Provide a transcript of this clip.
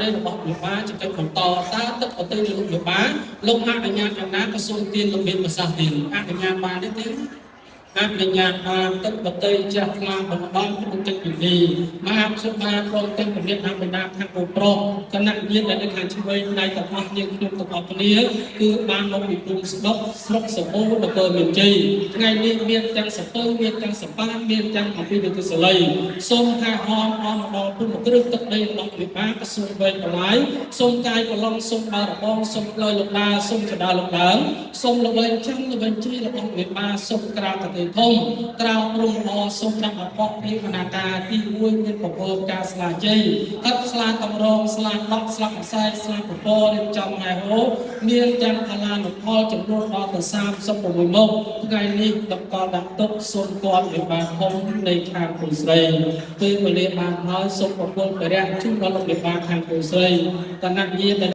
ត្រីរបស់មេបាជាកិច្ចបន្តតើទឹកប្រទេសលោកមេបាលោកអនុញ្ញាតយ៉ាងណាក៏សូមទានលោកមានប្រសាសន៍ទៀតអនុញ្ញាតបានទេទេអនុញ្ញាតបានទឹកបតីចាស់ខ្លាបណ្ដំក្នុងកិច្ចពិធីមហាសុបាព្រមទាំងពនិតអបិតាខាងពូប្រុសគណៈញាតិដែលនៅខាងឆ្វេងដៃទាំងអស់យើងខ្ញុំទាំងអស់គ្នាគឺបានមកពីភូមិស្ដុកស្រុកសបូរនគរមានជ័យថ្ងៃនេះមានទាំងសពៅមានទាំងសប៉ានមានទាំងអំពីវិទិសល័យសូមថាហមអមដល់ភូមិគ្រឹះទឹកដីរបស់វិបាកសូមវែងបន្លាយសូមកាយប្រឡងសូមបារបងសូមផ្លូវលោកដាសូមចដាលោកដើមសូមល្វែងចាំល្វែងជ័យរបស់វិបាសូមក្រាបកទេធំក្រៅព្រំអសូមដាក់អបកពីអនាការទី1មានពពកការស្លាជ័យហឹបស្លាកម្រងស្លាដកស្លាកខ្សែស្លាពពរៀបចំហែហូមានទាំងផលានុផលចំនួនដល់ទៅ36មុខថ្ងៃនេះតម្កល់ដាក់ទុកសូមគាត់វិបាធំនៃខាងពូស្រីពេលវេលាបានហើយសូមប្រគល់ព្រះជូនដល់លោកវិបាខាងពូស្រីគណៈញាតិដែល